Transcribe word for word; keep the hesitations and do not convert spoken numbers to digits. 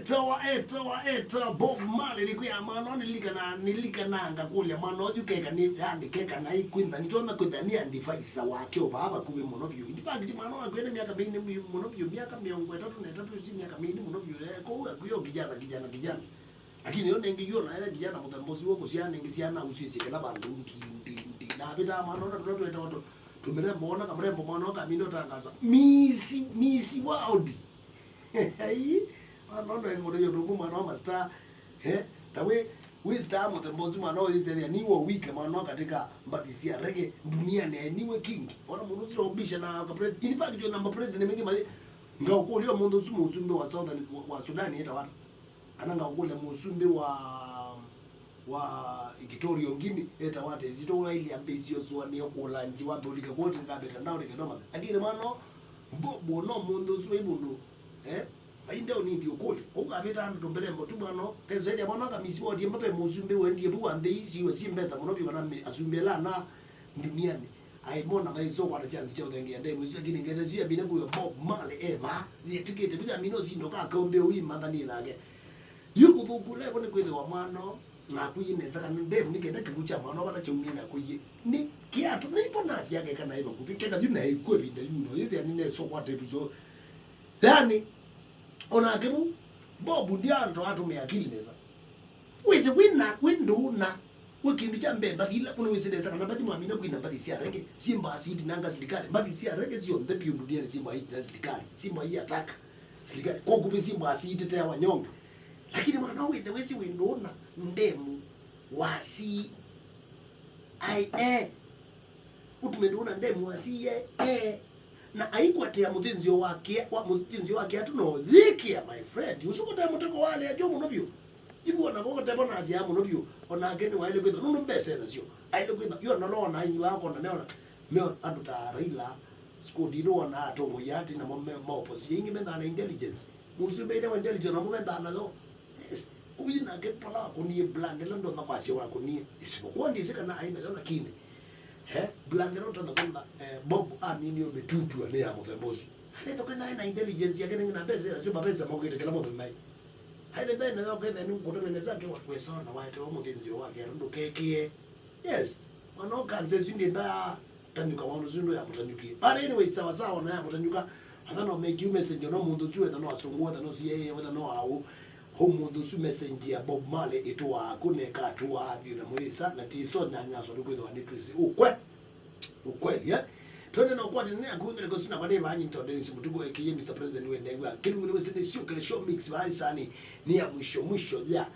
Etawa, etawa, etawa Bob Marley. Nĩkwĩa mwana ũyũ nĩlilikana, nĩlilikana ngakũlya mwana ũyũ keka nĩ, yani keka naĩ kwĩntha, nĩtwona kwĩtha nĩ advisor wake ũvaa vakuvĩ mũno vyũ. In fact, mwana ũyũ akwĩte myaka mĩnini mũno vyũ, myaka mĩongo ĩtatũ na ĩtatũ, si myaka mĩnini mũno vyũ. Eh, kwoou akwĩo kijana, kijana, kijana. Lakini yo nengĩ yu naĩle kijana mũthemba ũsu ũkũsyaa nengĩ syana usisye kĩla vandũ ndi, ndi, ndi. Na avĩtaa mwana ũna tũla twetawa tũ, tũmĩrembo, ona kamũrembo mwana ũkamina ũtangaza. Miss, Miss World. Ai, mwana ũna mũndũ yo ndũmũ mwana wa mastar. Eh, ta wĩ, wĩ star mũthemba ũsu mwana ũyĩsethĩa niwe wike mwana katika mbathi sya reggae duniani, niwe king. Ona mũndũ ũsu ũbisha na ka president. In fact, yo namba president mengĩ maĩ. Ngaũkũlya mũndũ ũsu mũsumbĩ wa Southern, wa, wa Sudan etawa. Kana ngaũkũlya mũsumbĩ wa, wa Equatorial Guinea etawa ata? Ĩsyĩtwa ũla ĩlyambĩĩsye ũsũanĩo kũlanji wa mbũlike kwoti ngambĩta ndaũ nĩkenda mathe. Lakini mwana Bob no mũndũ ũsu vai mũndũ, eh? Vai ndeũ nindi ũkũlya. Ũu avĩta andũ tũmbele mbotu mwana. Kesethĩa mwana akamisi wotie mbape mũsumbĩ wendie vu wa nthĩ ii siwe si mbesa mũno vyũ kana mĩ-, asumbĩ ala ana duniani. Aimona maisũkwata chance kya ũthengeea ndemu isu, lakini ngetha isu yamina kwĩwa Bob Marley e vaa yĩtĩkĩte tu yamina ũsindo kake ũmbĩ ũimathanĩe nake. Yu kũthũkũla ĩvo nĩ kwĩthĩwa mwana nakwĩie nesa kana ndemu nĩ kenda kĩw'ũ kya mwana vala kyaumie nakwĩie nĩ kĩatũ nĩvo nasi akeka naĩ vakuvĩ keka yu naĩkw'e ĩvinda yu no yĩthĩa nĩnesũkwata ĩvuso. Yani, onake vu Bob ndiando atũmĩa akili nesa. Wĩthĩ wĩna wĩ ndũũ na wĩ kĩndũ kya mbee mbathi ila kũna wĩsĩ nesa kana mbathi mwamina kwina mbathi sya rege syĩmbaa siitinanga silikali. Mbathi sya rege syonthe vyũ nduniani syĩmbaa itina silikali, syĩmbaa iataka silikali, kwa ũkuvĩ syĩmbaa siitetea wanyonge. Lakini mwana wĩthĩ wĩsĩ wĩ ndũũ na ndemu wa C I A. Ũtume ndũũ na ndemu wa C I A. Na aikwatĩa mũthĩnzĩo wa kĩa, wa mũthĩnzĩo wa kĩatũ no yĩkĩa, my friend. Ũsu kũte mũtego walea jũ mũno vyũ. Ibu ona kũte bona asia mũno vyũ. Onake nĩ waile kwĩtha. Nũndũ mbesa nasyo. Aile kwĩtha. Yo nalo ona iwa kona meona. Meona andũ ta Raila. Scott ino ona atongo yati na mo mo opposition ingi menda na intelligence. Mũsumbĩ ĩla wa intelligence namo mendaa nayo. Yes. Ũu nake pala wakũnie brand ĩla ndona kwasya wakũnie. Isipokuwa ndĩsĩ kana aĩ nayo lakini. He, brand ĩla ũtonya kwona, eh, Bob aminio mĩtutua nĩ ya mũthemba ũsu. Alethokana na intelligence yake nĩngĩ na mbesa ĩla sio mapesa mokĩte kĩla mũndũ naĩ. Aile mbee nayo kethe nĩ ngũtũmene zake wa kwesona waete wa mũthĩnzĩo wake ndũkekĩe. Yes. Mwana ũkanza ĩsu ndĩnda tanyuka wano ĩsu ndũ ya mũtanyukie. But anyway, sawa sawa na ya mũtanyuka. Atha no make you message no mũndũ ũsu wetha no asũngũ wetha no C I A wetha no aũ. Ho mũndũ ũsu message ya Bob Marley ĩtũaa kũ na ĩkatũaa vyũ na mũyĩsa na tiso nyanyaswa nĩkwĩthĩwa nĩtwĩsĩ. Ũkwe. Ukweli, eh? Twende na ũkwatene nĩ akuĩ ngeleko sina vane vanyi tonde nĩ simutuko ekiye Mister President wendegwa. Kĩlungu nĩ wĩsĩ nĩ syũkele show mix va isani nĩ ya mwisho mwisho ya